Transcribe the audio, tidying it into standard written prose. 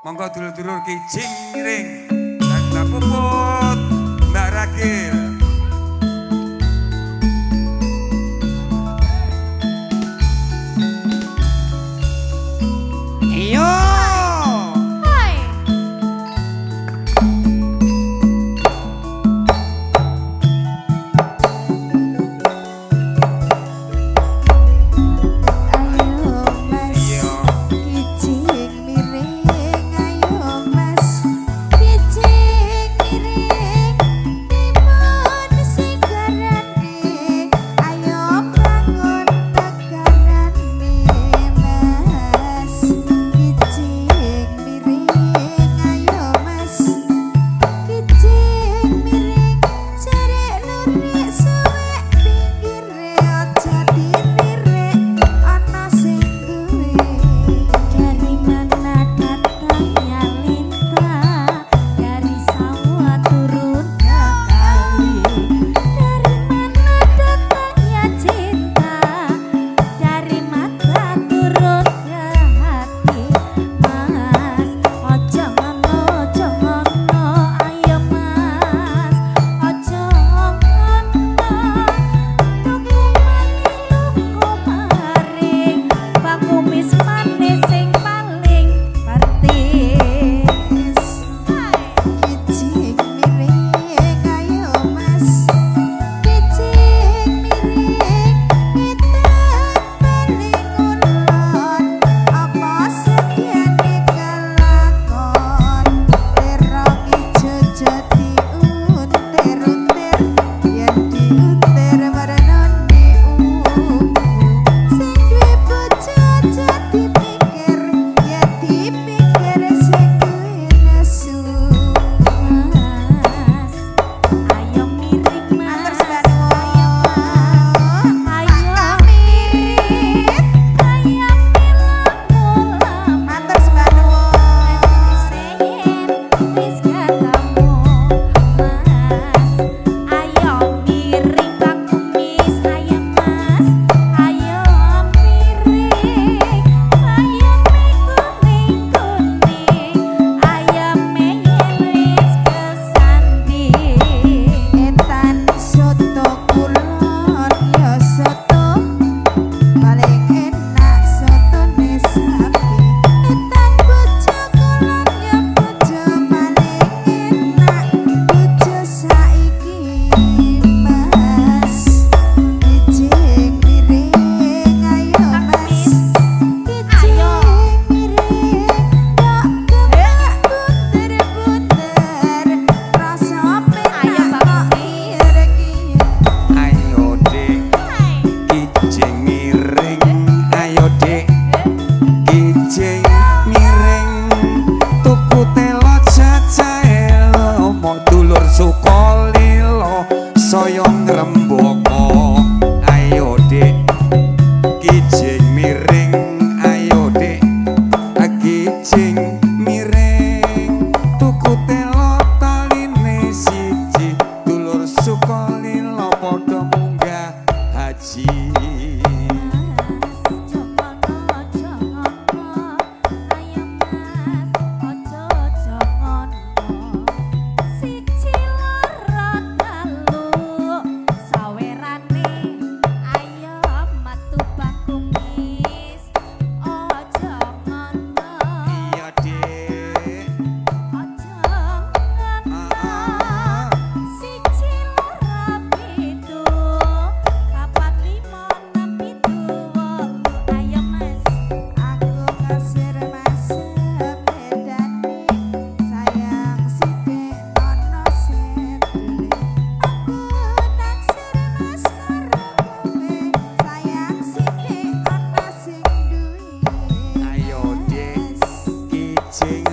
Monggo dulur-dulur Kijing Miring dan Mbak Puput, Mbak Ragil. Iyo. Hai. Ayo Mas Kijing miring, ayo Mas Kijing miring, timun sigarane, ayo bangun negarane Mas Kijing miring, ayo Mas Kijing miring, jarek lurik suwek pinggire aja dilirik ana sing duwe. Dari mana datangnya lintah, dari sawah turun ke kali. Dari mana datangnya cinta, dari mata turun ke hati. Mas, ojo ngono, ojo ngono, ayo Mas, ojo ngono. Tuku manis, tuku maring, kumis manis sing paling penting. Kijing miring, ayo Mas Kijing miring, ngetan paling ngulon, apa sediane kelakon, terong ijo jati untir-untir, yen diuntir warnane ungu, sing duwe bojo aja dipikir, yen dipikir sing duwe nesu. Mas, ayo miring Matur Mas, sembah ayo Mas, nuwun. Ayo miring, ayam lemu-lemu. Matur sembah nuwun. Wis ketemu Mas, ayo miring Bang Kumis, ayo Mas, ayo miring, ayame kuning kuning, ayame wis kesanding. Etan soto kulon ya soto paling enak sotone sapi. Etan bojo kulon ya bojo paling enak bojo saiki Mas. Kijing miring, ayo Mas Kijing miring, ndok gemak bunder-bunder, rasa Ayo, penak Pak kok Kumis. kiyer-kiyer. Ayo Dik, Kijing miring, ayo Dik, Kijing miring, tuku telo jajahe lomo, dulur Sukolilo saya ngrembaka. Ayo Dik, Kijing miring, ayo Dik, Kijing miring, tuku telo taline siji, dulur Sukolilo padha munggah haji. Mas, ojo ngono, ojo ngono, ayo Mas, ojo ojo ngono. Siji loro telu, sawerane, ayo metu Bang Kumis, ojo ngono, Iya Dik. Ojo ngono. Siji loro pitu, papat lima enam pitu wolu, ayo Mas. Aku kasir Mas sepedane, sayang sithik ana sedele. Aku naksir Mas karo kowe, sayang sithik ana sing duwe. Ayo Dik, Mas. Kijing